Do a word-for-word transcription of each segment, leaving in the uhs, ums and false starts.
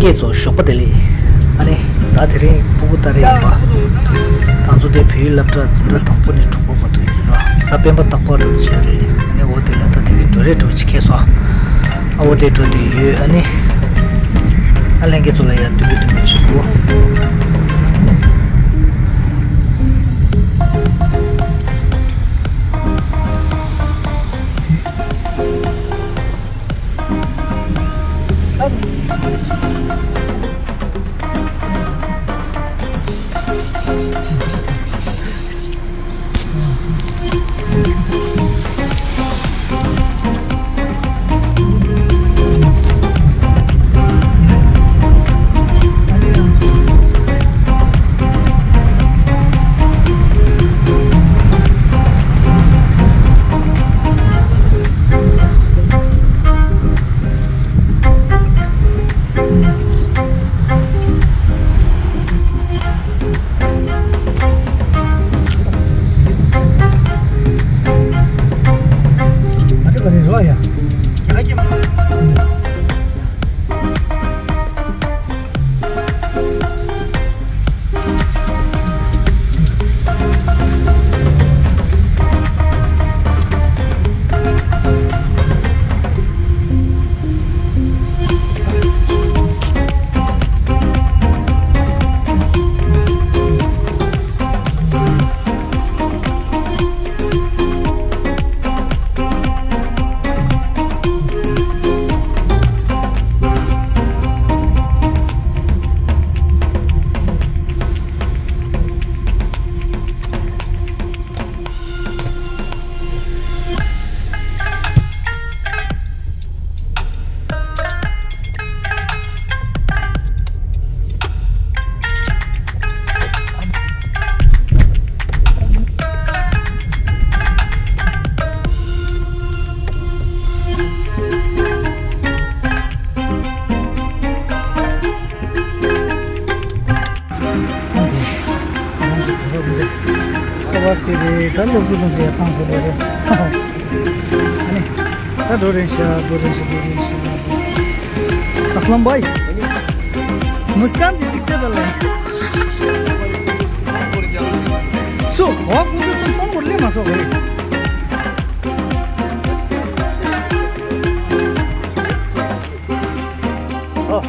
ཀྱེ་ཚོ་ཞོགས་པ་བདེ་ལེགས། ཨ་ནི་ད་དེ་རིང་སྤུ་གུ་ལྟ་རེ་ཡིན་པ། ད་ཚོ་དེ་བོད་ཡིག་སློབ་གྲྭ་འཛིན་གྲྭ་དང་པོ་ནས་དྲུག་པ་བར་དུ་ཡིན་པ། གཟའ་སྤེན་པ་རྟག་པར་རིན་པོ་ཆེ་རེད། ཨ་ནི་འོ་དེ་ལ་ད་དེ་རིང་འགྲོ་རེ་འགྲོ་ཅིག་ཁེལ་སོང་། ཨ་འོ་དེ་འགྲོ་དེ་ཡོད། ཨ་ནི་ཨ་ལྷན་རྒྱས་ཚོ་ལ་ཡང་སྟོན་གི་སྟོན་གི་བྱེད་དགོས། ཁ་བ་སྟེ་རེད། ད་སློབ་ཕྲུག་དང་ཟེར་བཏང་དགོས་རེད། ཨ་ནི་ད་འགྲོ་རན་ཤག་འགྲོ་རན་ཤག་འགྲོ་རན་ཤག་ཨ་སླམ་བྷའི། མུ་སྐན་འདི་གཅིག་སྤྲད་ད་ལེ། སུ་གོ་བ་ཁོང་ཚོ་སུ་མཐོང་བོར་ལེ་མ་སོགས་རེད། ཨོ།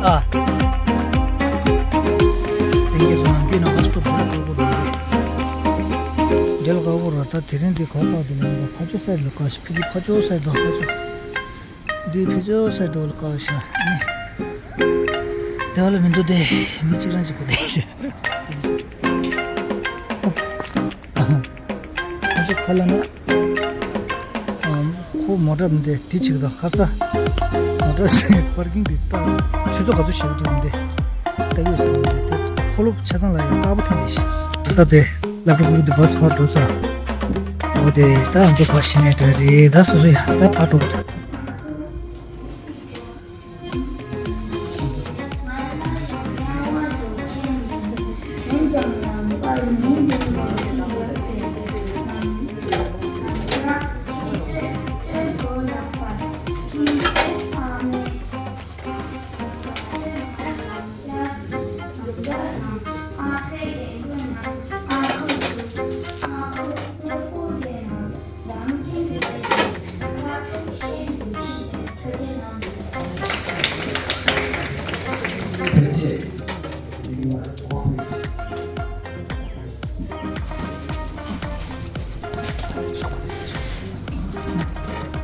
ཨ། དེང་གི་བཟོ་ན་འདི་ན་བ་སྟོབས་འདི་ལ་དགའ་པོ་རེད། འདི་ལ་དགའ་པོ་རེད། ད་དེ་རིང་འདི་ག་པར་བཀག་འདུག་ལབ་ན་ཕར་ཕྱོགས་སའིཌ་ལ་བཀག་ཤག་ཕ་གི་ཕར་ཕྱོགས་སའིཌ་དང་ཕར་ཕྱོགས། འདི་ཕྱི་ཕྱོགས་སའིཌ་དུ་བཀག་ཤག་ཨ་ནི། དེ་བ་ལ་མི་འདུག་སྟེ། མི་གཅིག་རང་གཅིག་པུ་བསྡད་ཤག་ཨ་ཙི་ཁ་ལ་ན། ཨམ། ཁོ་མོ་ཊ་མི་འདུག་དེ་གཅིག་དང་ཁ་ས། མོ་ཊ་སའི་པར་ཀིང་དེ་ལྟ། ཆུ་ཚོད་ག་ཚོད་བཞག་འདུག་མི་འདུག་ལྟ་གི་ཡོད་ས་མི་འདུག་དེ་ཁོ་ལོ་ཆ་ཚང་ལ་ཡང་དཀར་པོ་འཐེན་བསྡད་ཤག་ད་དེ་སློབ་གྲྭ་ཕྲུ་གུ་དེ་བྷ་སི་ཕར་འགྲོ་ས། འོ་དེ་ད་ང་ཚོ་ཕར་ཕྱིན་ནས་འགྲོ་རེད། ད་སོ་སོ་ཡ་ད་ཕར་འགྲོ།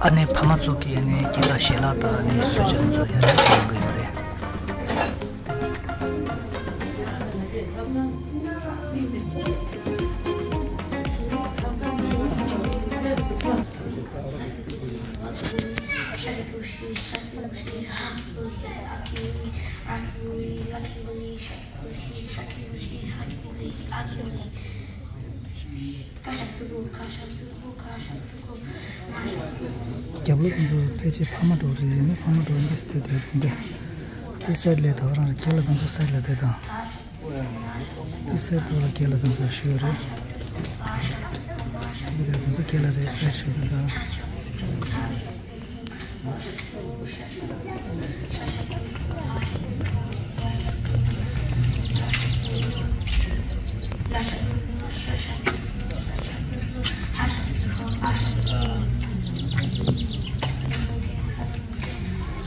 ཨ་ནེ་ཕ་མ་ཚོ་གིས་ཨ་ནེ་སྐྱེས་པ་ཞལ་ལག་དང་ཨ་ནེ་གསོལ་ཇ་ཚོ་ཡར་རྒྱག་གི་ཡོད་རེད། རྒྱབ་ལོགས་ཁོང་ཚོ་ཕལ་ཆེར་ཕ་མ་འགྲོ་རེད། ནི་ཕ་མ་འགྲོ་འདི་སྟེ་དེ་འདི་དེ་སའིཌ་ལ་དེ་རང་རྒྱབ་ལ་ཁོང་ཚོ་སའིཌ་ལ་དེ་དང་། དེ་སེར་པོ་ལ་སྐེ་ལ་དེ་ཚོ་ཤོད་རེད། སེར་པོ་དེ་ཚོ་སྐེ་ལ་རེད་སེར་ཤོད་རེད་ད།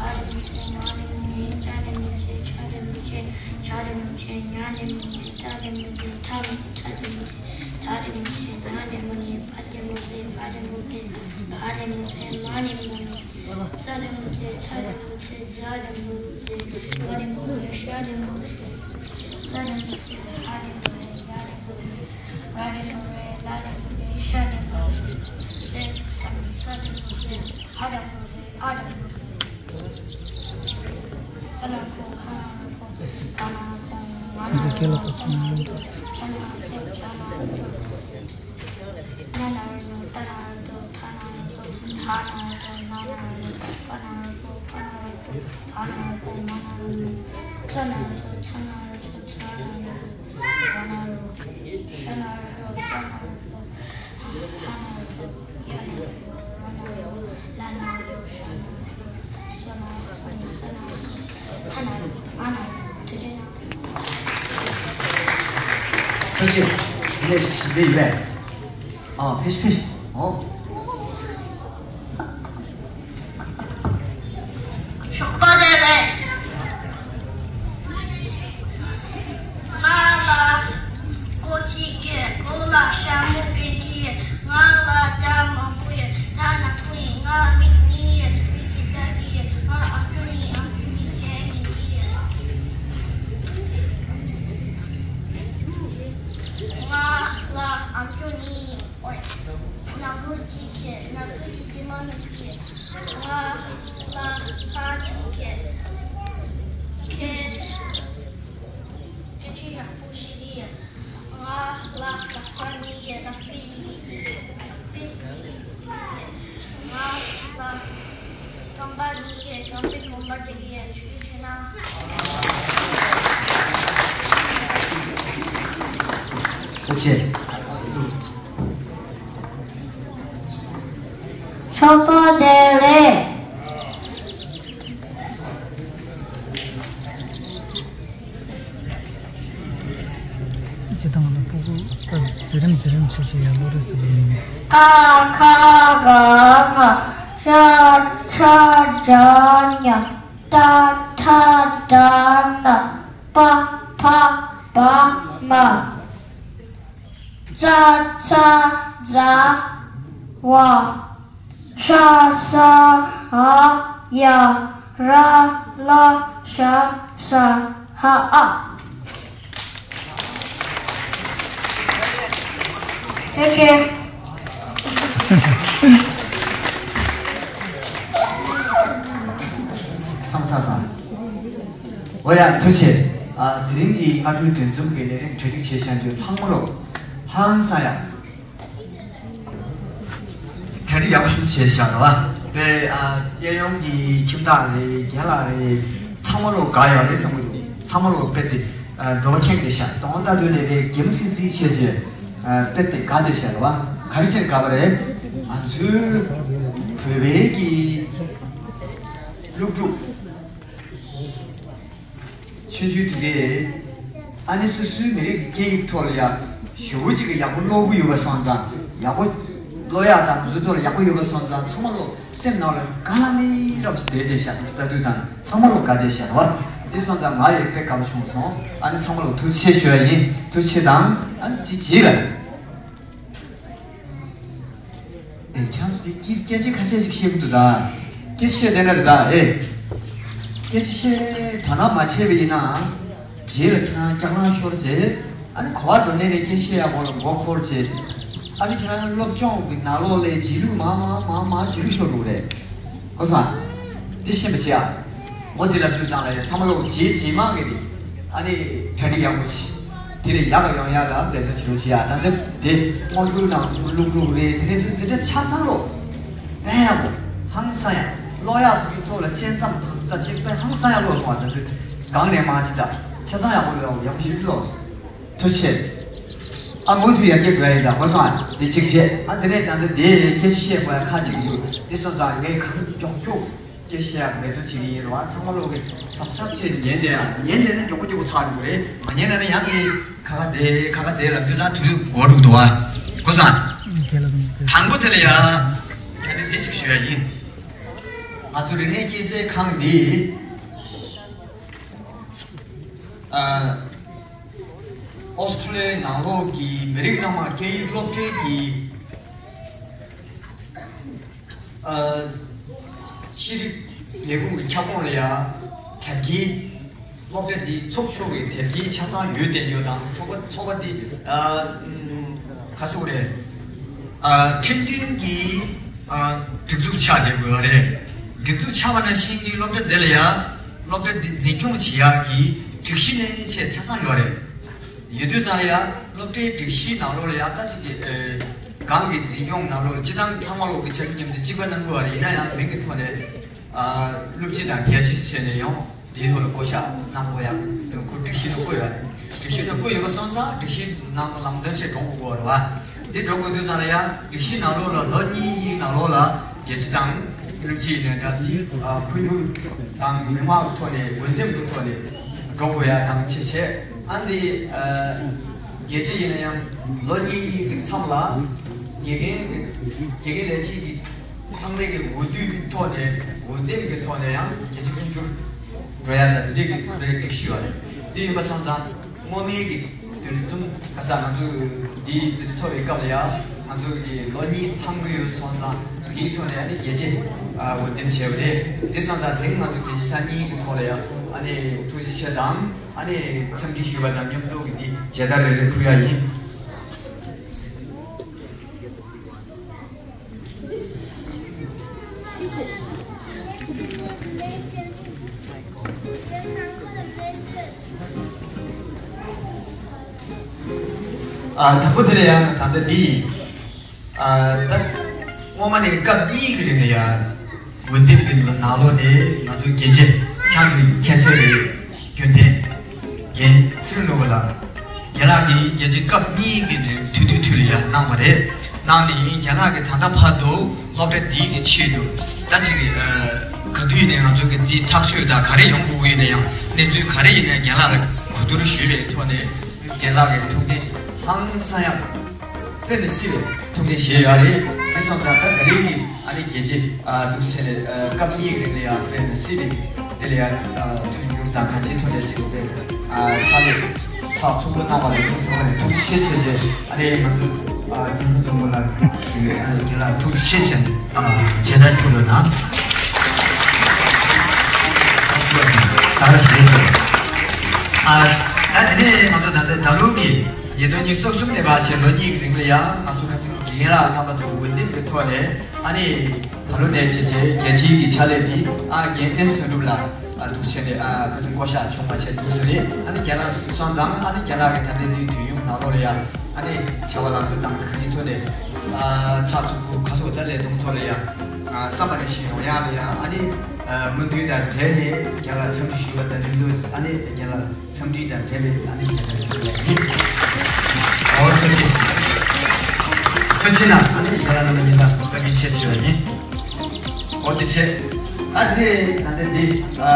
ཨ་རེ་མི་ཤེས། ང་རེ་མི་ཤེས། ཆ་རེ་མི་ཤེས། ཇ་རེ་མི་ཤེས། ཉ་རེ་མི་ཤེས། ཏ་རེ་མི་ཤེས། ཐ་རེ་མི་ཤེས། ཐ་རེ་མི་ཤེས། ན་རེ་མི་ནི། པ་རེ་མི་པས། བ་རེ་མི་པས། བ་རེ་མི་པས། མ་རེ་མི་ནི། ཙ་རེ་མི་ཙེ། ཚ་རེ་མི་ཚེ། ཛ་རེ་མི་ཛེ། ཝ་རེ་མི་ཝེ། ཤ་རེ་མི་ཤེས། ཤ་རེ་མི་ཤེས། ཧ་རེ་མི་ཧེ། ཡ་རེ་མི་ཡེ། ར་རེ་མི་རེ། ལ་རེ་མི་ལེ། ཤ་རེ་མི་ཤེས། ལེ་ས་མི་ས་རེ་མི་ཤེས། ཨ་རེ་མི་རེ། ཨ་རེ་མི་རེ། ཨ་ན་ཁོ། ཁ་ན་ཁོ། ད་ན་ཁོ། ང་ན་ཁོ། ཆ་ན་ཁོ། ཆ་ན་ཁོ། ན་ན་རོ། ད་ན་རོ། ཐ་ན་རོ། ཐ་ན་རོ། ན་ན་རོ། པ་ན་རོ། པ་ན་རོ། ཐ་ན་རོ། མ་ན་རོ། ཚ་ན་རོ། ཚ་ན་རོ། ཚ་ན་རོ། ཝ་ན་རོ། ཤ་ན་རོ། ཤ་ན་རོ། ཧ་ན་རོ། ཡ་ན་རོ། ར་ན་རོ། ལ་ན་རོ། ཤ་ན་རོ། སོ་ན་རོ། སོ་ན་རོ། ཧ་ན་རོ། ཨ་ན་རོ། ཐུགས་རྗེ་གནང་། ཐུགས་རྗེ་ཆེ། ངས་ཞིབ་པའི་ཡུལ་ལས། ཨ། ཕེབས་ཕེབས། ཨོ། ཞོགས་པ་བདེ་ལེགས། ང་ལ་སྒོ་གཅིག་གི་སྒོ་ལ་ཞྭ་མོ་གན་གི། ང་ལ་སྒྲ་མང་པོ་ཡོད། སྒྲ་ནག་པོ་ཡིན། ང་ལ་མིག་གཉིས་ཡོད། མིག་གི་སྒྲ་གི་ཡོད། ང་ལ་ཨམ་ཅོག་གཉིས། ཨམ་ཅོག་གཉིས་གན་གི་ཡོད། ང་ལ་ཨམ་ཅོག་གཉིས་ཡོད། ཨོའི། ནག་པོ་གཅིག་གི། ནག་པོ་གཅིག་གི་མ་ནུ་གི། ང་ལ་ཁ་གཅིག་གི། ཁེ། ཁེ་ཆེ་ཡག་པོ་ཞིག་གི། ང་ལ་ལག་པ་གཉིས་ཀྱི། ལག་པའི་གཉིས་ཀྱི། ལག་པའི་གཉིས་ཀྱི། ང་ལ་རྐང་པ་གཉིས་ཀྱི། རྐང་པའི་གོམ་པ་གཅིག་གི། ཞུ་རྒྱུ་བྱས་ན། ཐུགས་རྗེ་ཆེ། ཞོགས་པ་བདེ་ལེགས། སྤྱི་བཏང་ལ་ཕྲུ་གུ་ལྟར་འཛིན་རིམ་འཛིན་རིམ་བྱས་བྱས་ཡར་ལོ་རེ་ཚོ་ཡིན། ཀ་ཁ་ག་ང་། ཤ་ཁྲ་ཇ་ཉ། ཏ་ཐ་ད་ན། པ་ཕ་བ་མ། ཙ་ཚ་ཛ་ཝ། ཧྲ་ས་ཧ་ཡ། ར་ལ་ཤ་ས་ཧ་ཨ། ཐེངས་གཅིག་ཚང་ས་ས། འོ་ཡ། ཐུགས་རྗེ་ཆེ། ཨ། དེ་རིང་གི་སྔ་དྲོའི་འདུ་འཛོམས་ཀྱི་ལས་རིམ་གྲ་སྒྲིག་བྱས་བཞག་རྒྱུ་ཚང་མ་ལོ་ཧང་སང་ཡ། གྲ་སྒྲིག་ཡག་པོ་ཞིག་བྱས་བཞག་རེད་བ། དེ། ཨ། གཡས་གཡོན་གྱི་ཁྱིམ་བདག་རེད། རྒན་ལགས་རེད། ཚང་མ་ལོ་དགའ་ཡོད་རེད་བསམ་གྱི་འདུག་ཚང་མ་ལོ་དཔེ་དེ། ཨ། འདོད་པ་ཁེངས་བསྡད་ཤག་གདོང་ལྟ་དུས་ནས་དཔེ་གད་མོ་ཚིག་ཚིག་བྱས་བྱས། ཨ། དཔེ་དེ་དགའ་བསྡད་ཤག་རེད་བ། ག་རེ་བྱས་ནས་དགའ་བ་རེད། ང་ཚོའི་བོད་པའི་གི་སློབ་ཕྲུག་ཆུང་ཆུང་དེ་གས། ཨ་ནི་སོ་སོའི་མི་རིགས་ཀྱི་སྐད་ཡིག་ཐོག་ལ་ཡ་ཞེ་པོ་ཅིག་གི་ཡག་པོ་ཀློག་གི་ཡོད་པ་སོང་ཙང་། ཡག་པོ་ཀློག་ཡག་དང་འདི་ཚོའི་ཐོག་ལ་ཡག་པོ་ཡོད་པ་སོང་ཙང་། ཚང་མ་ལོ་སེམས་ནང་ལ་དགའ་ལྷང་ལྷང་རབ་ཞིག་བསྡད་བསྡད་ཤག་ལྟ་དུས་དང་ཚང་མ་ལོ་དགའ་བསྡད་ཤག་རེད་བ། དེ་སོང་ཙང་ང་ཡང་དཔེ་དགའ་པོ་བྱུང་སོང་། ཨ་ནི་ཚང་མ་ལོ་ཐུགས་རྗེ་ཆེ་ཞུ་ཡ་ཡིན། ཐུགས་རྗེ་ཆེ་དང་། ཨ་ནི་ཅི་བྱེད་ལ། ཨེ། ཁྱེད་རང་ཚོ་དེ་སྐད་སྐད་ཆ་ཁ་ཤས་ཤིག་བཤད་ཀྱི་འདུག་ད། སྐད་ཆ་བཤད་བསྡད་ན་རེད་ད། ཨེ། སྐད་ཆ་བཤད་དོ་སྣང་མ་བྱས་པ་ཡིན་ན། རྗེས་ལ་ཁྱེད་རང་སྐྱག་ལང་ཤོར་རྗེས། ཨ་ནི་ག་པར་འགྲོ་ནའི་ནས་སྐད་ཆ་བཤད་ཡག་གོ་ལ་མགོ་འཁོར་རྗེས། ཨ་ནི་ཁྱེད་རང་སློབ་སྦྱོང་གི་ནང་ལོགས་ལ་རྗེས་ལུས་མང་མང་མང་མང་རྗེས་ལུས་ཤོར་འགྲོ་གི་རེད། གོ་སོང་ཨ། དེ་ཤེས་པ་བྱེད་ཨ། འོ། དེ་ལ་དུས་ཙང་ལ་ཡ་ཚང་མ་ལོ་རྗེས་རྗེས་མ་ངེས་ཏེ། ཨ་ནི་གྲ་སྒྲིག་ཡག་པོ་བྱེད། དེ་ལས་ཡག་ག་ཡོང་ཡག་ལ་འབད་བརྩོན་བྱེད་རོགས་བྱེད་ཨ། ད་ལྟ་དེ་སྔོན་འགྲོའི་ནང་སློབ་ཕྲུག་རེད། དེ་ནས་ཚུར་འཛིན་གྲྭ་ཆ་ཚང་ལོ་དཔེ་ཡག་པོ་ཧང་སང་ཡ། ཀློག་ཡག་ཐོག་ལ་བཅད་མཚམས་ཐོག་ད་ཅིག་དཔེ་ཧང་སང་ཡ་ཀློག་སོང་བ། ད་དུས་གང་ནས་མ་ཅི་ད། ཆ་ཚང་ཡག་པོ་ལོག་ཡག་པོ་ཞིག་ལོག་ཐུགས་རྗེ་ཆེ། ཨ་མུ་མཐུད་ཡར་རྒྱས་འགྲོ་ཡ་ཡིན་ད་གོ་སོང་ཨ། དེ་གཅིག་བཤད། ཨ་དེ་ནས་ད་ལྟ་དེ་སྐད་ཆ་བཤད་དགོས་ཡ་ཁག་ཅིག་འདུག་དེ་སོང་ཙང་ངས་གང་མགྱོགས་མགྱོགས་སྐད་ཆ་བཤད་ཡ་འབད་བརྩོན་བྱེད་ཀྱི་ཡིན་རོགས། ཨ་ཚང་མ་ལོག་གི་གཟབ་གཟབ་བྱས་ཉན་དེ་ཨ། ཉན་དེ་ན་མགྱོགས་པོ་མགྱོགས་པོ་ཚར་འགྲོ་གི་རེད། མ་ཉན་ན་ན་ཡང་གི་ཁ་ཁ་བསྡད་ཁ་ཁ་བསྡད་ལབ་དུས་ཙང་དུས་འགོར་འགྲོ་གི་འདུག་ཨ། གོ་སོང་ཨ། དང་པོ་དེ་ལ་ཡ་ད་ནི་དེ་ཅིག་ཞུ་ཡ་ཡིན། ང་ཚོ་རིག་གནས་སྐྱེད་ཚལ་ཁང་འདི། ཨ། ཨོ་སི་ཁྲུ་ལི་ཡའི་ནང་ལོགས་ཀྱི་མི་རིགས་སྣ་མང་སྐད་ཡིག་སློབ་གྲྭའི་གི། ཨ། ཤེས་རིག་ལས་ཁུངས་ཀྱི་ཁྱབ་ཁོངས་ལ་ཡ་དེབ་སྐྱེལ། སློབ་གྲྭ་འདི་ཚོགས་ཆོག་གི་དེབ་སྐྱེལ་ཆ་ཚང་ཡོད་བསྡད་རྒྱུ་དང་ཚོགས་པ་ཚོགས་པ་འདི། ཨ། ག་ཟེར་དགོས་རེད། ཨ། ཁྲིམས་མཐུན་གྱི། ཨ། སྒྲིག་འཛུགས་ཆགས་བསྡད་དགོས་པ་རེད། སྒྲིག་འཛུགས་ཆགས་པ་ནང་བཞིན་གྱི་སློབ་གྲྭ་འདི་ལ་ཡ། སློབ་གྲྭ་འདི་འཛིན་སྐྱོང་བྱེད་ཡག་གི་སྒྲིག་གཞི་ནས་ཆེས་ཆ་ཚང་ཡོད་རེད། ཡོད་དུས་ཙང་ལ་ཡ་སློབ་གྲྭའི་སྒྲིག་གཞིའི་ནང་ལོགས་ལ་ཡ་ད་ཅིག་གི། ཨེ། སྒང་གི་འཛིན་སྐྱོང་ནང་ལོགས་ལ་སྤྱི་བཏང་ཚང་མ་ལོག་གི་ཆ་རྐྱེན་མཉམ་དུ་གཅིག་པ་གནང་དགོས་པ་རེད། ཡིན་ན་ཡང་མིང་གི་ཐོག་ནས། ཨ། སློབ་སྤྱི་དང་རྒྱལ་སྤྱི་བྱས་ནས་ཡོང་། དེའི་ཐོག་ལ་བསྐོ་བཞག་གནང་དགོས་ཡ། ཁོ་སྒྲིག་གཞི་ནང་བཀོད་ཡོད་རེད། སྒྲིག་གཞི་ནང་བཀོད་ཡོད་པ་སོང་ཙང་སྒྲིག་གཞི་ནང་ལམ་སྟོན་བྱས་འགྲོ་དགོས་ཀྱི་ཡོད་རེད་བ། འདི་འགྲོ་དགོས་དུས་ཙང་ལ་ཡ་སྒྲིག་གཞི་ནང་ལོགས་ལ་ལོ་གཉིས་གཉིས་ནང་ལོགས་ལ་རྒྱལ་སྤྱི་དང་སློབ་སྤྱི་ཡིན་ནའི་འདྲ། འདི། ཨ། འཕོ་འགྱུར་དང་མི་མང་གི་ཐོག་ནས་འོས་འདེམས་ཀྱི་ཐོག་ནས་འགྲོ་དགོས་ཡ་དང་ཆེ་ཆེ། ཨ་འདི། ཨ། རྒྱལ་སྤྱི་ཡིན་ན་ཡང་ལོ་གཉིས་གཉིས་ཀྱི་མཚམས་ལ་དགེ་རྒན་དགེ་རྒན་ལས་བྱེད་ཀྱི་ཚང་མའི་གི་འོས་བསྡུའི་ཐོག་ནས་འོས་འདེམས་ཀྱི་ཐོག་ནས་ཡང་རྒྱལ་སྤྱི་འཕོ་འགྱུར་འགྲོ་ཡ་ལ་འདི་འདྲའི་གི་ཁོ་རའི་སྒྲིག་གཞི་ཡོད་རེད། འདི་ཡིན་པ་སོང་ཙང་སྔོན་མའི་གི་འདུ་འཛོམས་ག་ས་ང་ཚོ་འདིའི་འཛིན་གྲྭ་ཚོགས་པའི་སྐབས་ལ་ཡང་ང་ཚོ་གི་ལོ་གཉིས་མཚམས་ཀྱི་ཡོད་སོང་ཙང་དེའི་ཐོག་ནས་ཨ་ནི་རྒྱལ་སྤྱི་འོས་འདེམས་བྱས་པ་རེད། འདི་སོང་ཙང་དེང་ང་ཚོ་རྒྱལ་སྤྱི་ཆ་གཉིས་ཀྱི་ཐོག་ལ་ཡང་ཨ་ནི་ཐུགས་རྗེ་ཆེ་དང་ཨ་ནི་འཚམས་འདྲི་ཞུས་པ་དང་མཉམ་དུ་གི་འདི་མཇལ་དར་རེ་རེ་ཕུལ་ཡ་ཡིན། ཨ། དང་པོ་དེ་ལ་ཡང་ད་ལྟ་འདི་ཡིན། ཨ། ད་སྔོན་མ་ནས་སྐབས་གཉིས་ཀྱི་རིང་ལ་ཡང་འོས་འདེམས་ཀྱི་ནང་ལོགས་ནས་ང་ཚོའི་རྒྱལ་གཅེས་ཁྱང་གི་མཁྱེན་གསལ་རེད། རྒྱུན་ལྡན་རྒན་ཚེ་རིང་ནོར་བུ་ལགས། རྒན་ལགས་ཀྱིས་རྒྱལ་སྤྱིའི་སྐབས་གཉིས་ཀྱི་ནས་ཐུགས་འདུན་ཐུགས་ལ་ཡང་གནང་བ་རེད། གནང་ནས་རྒན་ལགས་ཀྱིས་ད་ལྟ་བར་དུ་སློབ་གྲྭ་འདིའི་གི་ཆེད་དུ་ད་ཅིག་གི། ཨ། ག་དུས་ནས་ང་ཚོ་གི་འདི་ཐག་གཅོད་དང་ག་རེ་ཡོང་དགོས་ཀྱི་ཡིན་ན་ཡང་གནས་ཚུལ་ག་རེ་ཡིན་ན་རྒན་ལགས་ལ་གོ་བསྡུར་ཞུས་པའི་ཐོག་ནས་རྒན་ལགས་ཀྱི་ཐུགས་འགན་ཧང་སང་ཡག་དཔེ་མི་སྲིད་པའི་ཐུགས་འགན་བཞེས་ཡོད་རེད། དེ་སོང་ཙང་ད་ག་རེ་གི་ཨ་ནི་རྒྱལ་སྤྱི་ཨ་འདུག་སེ་ནས་ཨ་སྐབས་གཉིས་ཀྱི་རིང་ལ་ཡང་དཔེ་མི་སྲིད་པའི་དེ་ལ་ཡང་ཨ་མཐུན་འགྱུར་དང་གང་ཅིའི་ཐོག་ནས་ཅིག་དཔེ་ཨ་ཕྱག་ལས་ཚགས་ཚུད་པོ་གནང་བ་ལ་ངས་ཐོག་ནས་ཐུགས་རྗེ་ཆེ་ཞུ་རྒྱུ། ཨ་ནི་ང་ཚོ་ཨ་རྒན་ལྷུན་འཛོམས་ལགས་ཀྱིས་ཨ་ནི་རྒན་ལགས་ཐུགས་རྗེ་ཆེ་ཞུ་ནས་ཨ་མཇལ་དར་ཕུལ་རོགས་གནང་། ད་རེས་ཞུ་རྒྱུ། ཨ་ད་དེ་ནས་ང་ཚོ་ད་ལྟ་ད་ལོ་གི་ཉིས་སྟོང་ཉི་ཤུ་རྩ་གསུམ་ནས་བར་བྱས་ལོ་གཉིས་ཀྱི་རིང་ལ་ཡང་ང་ཚོ་ཁ་སང་རྒན་ལགས་རྣམ་པ་ཚོ་འོས་འདེམས་ཀྱི་ཐོག་ནས་ཨ་ནི་ད་ལོ་ནས་བྱས་བྱས་རྒྱལ་སྤྱིའི་གི་ཕྱག་ལས་འདི་ཨ་རྒན་བསྟན་འཛིན་དོན་གྲུབ་ལགས་ཨ་ཐུགས་རྗེ་ཆེ་ནས་ཨ་ཁ་སང་བསྐོ་བཞག་བྱུང་བ་བྱས་ཐུགས་རྗེ་རེད། ཨ་ནི་རྒན་ལགས་སོང་ཙང་ཨ་ནི་རྒན་ལགས་ཀྱི་ད་ལྟའི་འདི་དུས་ཡུན་ནང་ལོགས་ལ་ཡང་ཨ་ནི་བྱ་བ་ལམ་འགྲོ་དང་ག་ཅིའི་ཐོག་ནས་ཨ་ཚགས་ཚུད་པོ་ག་སོགས་ད་ལས་དོན་ཐོག་ལ་ཡང་ཨ་བསམ་པ་ནང་བཞིན་ཡོང་ཡག་ལ་ཡང་ཨ་ནི་ཨ་མུ་མཐུད་དང་འབྲེལ་ནས་རྒན་ལགས་འཚམས་འདྲི་ཞུ་བ་དང་མཉམ་དུ་ཨ་ནི་རྒན་ལགས། འཚམས་འདྲི་དང་འབྲེལ་བའི་ཨ་ནི་མཇལ་དར་ཞུ་ཡ་ཡིན། ཨོ་ཐུགས་རྗེ་ཆེ། ཐུགས་རྗེ་གནང་། ཨ་ནི་ཡ་ར་ན་ན་ཉིན་ལ་བཀའ་དྲིན་ཆེ་ཞུ་ཡ་ཡིན། ཨོ་དེ་བྱས། ཨ་ནི་ད་ལྟ་འདི་ཨ་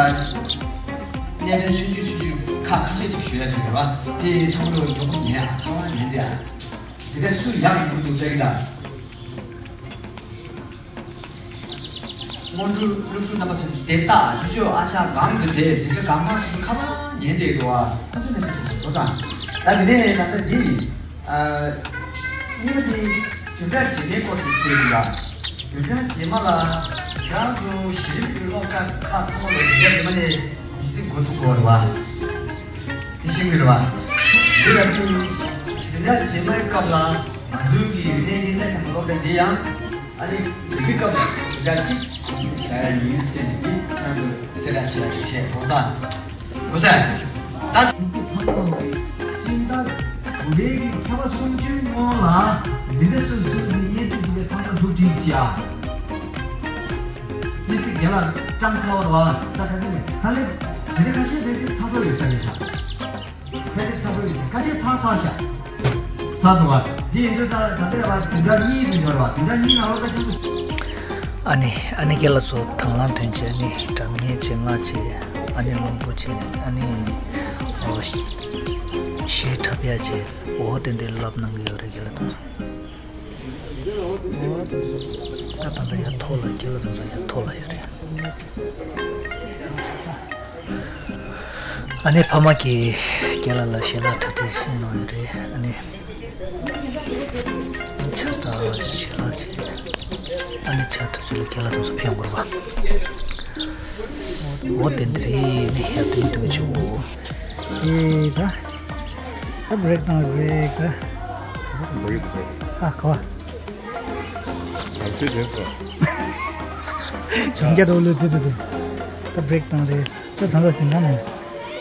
གནད་དོན་ཆུང་ཆུང་ཆུང་ཆུང་ཁ་ཁ་ཤས་ཅིག་ཞུ་ཡ་ཞིག་རེད་བ། དེ་ཚང་མ་ལོ་མགྱོགས་པོ་ཉན་ཨ་ཁ་བ་ཉན་དེ་ཨ། དེ་འདྲ་སུ་ཡག་གི་མི་འདུག་ཟེར་གི་ད། སྔོན་འགྲོ་སློབ་ཕྲུག་རྣམ་པ་ཚོ་དེ་ལྟ་ཅི་ཅོ་ཨ་ཅག་གང་གི་དེ་འཛིན་གྲྭ་གང་མང་སུ་ཁ་པར་ཉན་བསྡད་འདུག་ཨ། ཁོ་ཚོ་ནི་དེ་ཟེར་འགྲོ་དང་། ད་དེ་ནས་ད་ལྟ་འདི་ཡིན། ཨ་གཉིས་པ་དེ་བདུན་ཕྲག་རྗེས་མའི་སྐོར་དུ་བཤད་ཡིན་ལ། བདུན་ཕྲག་རྗེས་མ་ལ་ཁྱེད་རང་ཚོ་གཞི་རིམ་གྱི་སློབ་གྲྭ་ཁག་ཚང་མ་ལ་བདུན་ཕྲག་རྗེས་མ་ནས་གུང་སེང་འགོ་ཚུགས་དགོས་རེད་བ། དེ་ཤེས་ཀྱི་རེད་བ། འདི་ལ་བདུན་ཕྲག་རྗེས་མའི་སྐབས་ལ་ང་ཚོའི་གི་རིག་གནས་དབྱེ་གསལ་ཁང་སློབ་གྲྭ་འདི་ཡང་། ཨ་ནི་འདི་སྐབས་ལ་འགའ་ཅིག་ཟ་ཡ་ཡིན་ཟེར་ནས་འདི་ཁྱེད་རང་ཚོ་གསལ་བསྒྲགས་བྱེད་ཡ་ཅིག་བྱས་གོ་ས། གོ་ས། ད། ཤིང་རྟ་དགུ་ལེའི་ཁྱབ་པ་སུམ་ཅུའི་སྔོན་ལ་འཛིན་གྲྭ་སོ་སོའི་གི་གཉེན་སྒྲིག་འདི་ཚང་མ་སྒྲུབ་ཁྲིད་བྱེད་ཨ། གཉེན་སྒྲིག་རྒན་ལགས་ཀྲང་ཁ་བར་བ་ས་ཁ་ཁ་ནས་ཁ་ལེ་ཞི་བདེ་ཁ་ཤས་རེད་ཅིག་ཚང་ཐོག་ཡོད་ས་རེད་ཤག་ཨ་ཅེ་ཚར་ཚར་ཤག་ཚར་འདུག་བ། འདི་ཡིན་དུས་ད་ད་ལྟའི་བ་བདུན་ཕྲག་གཉིས་ཙམ་ཡོད་རེད་བ། བདུན་ཕྲག་གཉིས་ནང་ལོགས་ད་ཅིག་ཨ་ནི་ཨ་ནི་རྒན་ལགས་ཚོ་དང་བླངས་དོན་བྱས་ནི་སྒྲ་སྙན་བྱས་ང་བྱས་ཨ་ནི་བློན་པོ་བྱས་ཨ་ནི་ཨོ་གཞས་འཁྲབ་ཡ་བྱས་འོ་དེ་འདྲ་ལབ་གནང་གི་ཡོད་རེད་རྒན་ལགས་དང་། ད་ད་ལྟ་ཡར་ཐོག་ལ་རྒན་ལགས་ད་ལྟ་ཡར་ཐོག་ལ་ཡོད་རེད། ཨ་ནི་ཕ་མ་གིས་རྒན་ལགས་ལ་ཞལ་ལག་གྲ་སྒྲིག་ཞིག་གནང་ཡོད་རེད། ཨ་ནི་ཕྱག་དང་ཞལ་ལག་བྱས། ཨ་ནི་ཕྱག་ཐུག་ཚོད་ལ་རྒན་ལགས་དང་སུ་ཕན་དགོས་པ། འོ་དེ་འདི་རེད། ནི་ཡར་དུ་མི་དུ་མི་ཆུ་འོ། ཨེ་ད། ད་བྷི་རེག་དང་བྷི་རེག་ད། ཨ་ཁོ། ང་ཚོའི་རེད་སོ། བྱུང་རྒྱ་འགྲོ་ལོས་དེ་དེ་དེ། ད་བྷི་རེག་དང་རེད། ད་ད་ད་དེང་ག་ནས་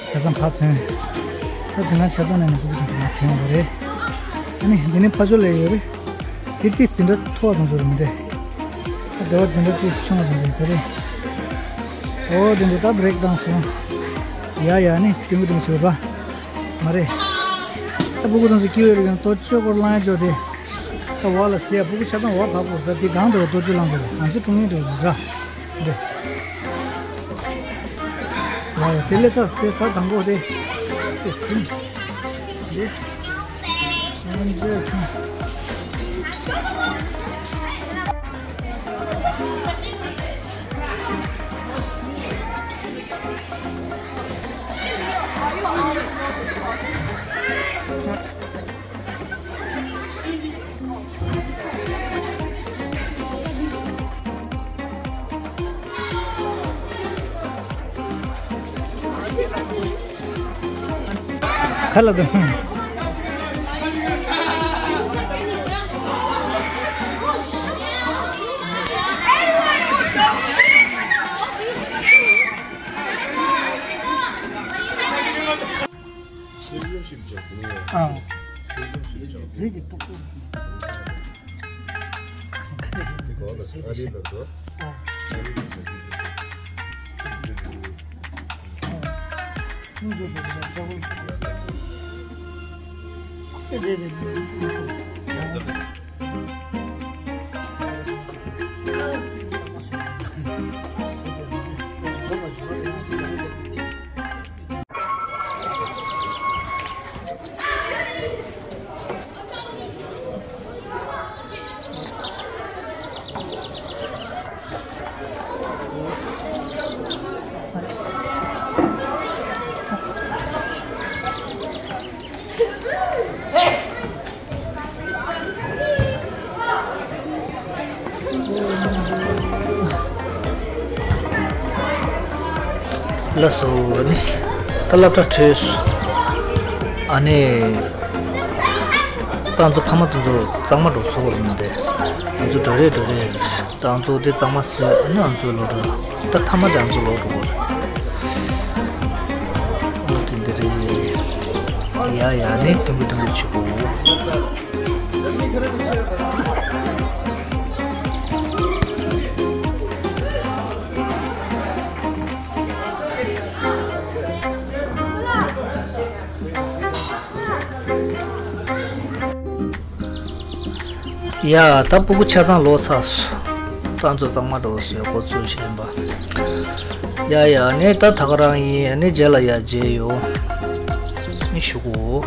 ཆ་ཚང་ཕབ་ཐོན། ད་དེང་ག་ཆ་ཚང་ནས་ནི་ཁུག་ཐོན་ཐོན་ཡོང་གི་རེད། ཨ་ནི་འདི་ནི་ཕ་ཆོ་ལས་ཡོད་རེད། དེ་ཏིས་འཛིན་གྲྭ་མཐོ་བ་དང་ཚོ་རེད་མི་འདྲ། ད་དེ་བ་འཛིན་གྲྭ་ཏིས་ཆུང་བ་དང་ཚོ་རེད་ཟེར་རེད། ཨོ་དེ་འདྲ་ད་བྷི་རེག་དང་སོང་། ཡ་ཡ་ནི་ཏིང་གུ་ཏིང་གུ་ཆོད་ར། མ་རེད། ད་སྤུ་གུ་དང་ཚོ་སྐྱིད་པོ་རེད་ཀྱང་ལྟོ་ཆོས་སྐོར་བླངས་ཡ་ཅོ་དེ། ད་བ་ལ་ཟེར་ཡ་སྤུ་གུ་ཆ་ཚང་བ་བབ་དགོས་ད་དེ་གང་འདྲ་བ་ལྟོ་ཆོས་བླངས་དགོས་ང་ཚོ་ཀྲུང་ཡིན་འདྲ་ཡོད་ར། འདྲ། ཡ་ཡ་དེ་ལས་ཙག་དེ་ད་དང་པོ་དེ། དེ་ཁུན། དེ། ཨང་ཅེ་ཁུན། ཁ་ལ་དང་། ཨ། རེད་ཀྱི་ཏོག་ཏོག་ལགས་སོ་ནི། ད་སློབ་གྲྭ་གྲོལ་སོང་། ཨ་ནི། ད་ང་ཚོ་ཕ་མ་དེ་ཚོ་གཙང་མ་འགྲོ་ཚོགས་པ་མིན་ཏེ། ང་ཚོ་འགྲོ་རེས་འགྲོ་རེས། ད་ང་ཚོ་དེ་གཙང་མ་བཟོས་ཨ་ནི་ང་ཚོའི་སློབ་གྲྭ། ད་མཐའ་མ་དེ་ང་ཚོ་ལོག་འགྲོ་དགོས་རེད། ཨོ་དེ་འདི་རེད། ཡ་ཡ་ནི་དུམ་བུ་དུམ་བུ་བྱེད་དགོས། ཡ་ད་སྤུ་གུ་ཆ་ཚང་ལོག་ཚར་སོང་། ད་ང་ཚོ་གཙང་མ་འགྲོ་ཟེར་འགོ་ཚུགས་བཞིན་པ། ཡ་ཡ་ནི་ད་ད་ག་རང་ཡིན་ནི་རྗེས་ལ་ཡ་མཇལ་ཡོང་། ནི་ཞུ་གོ།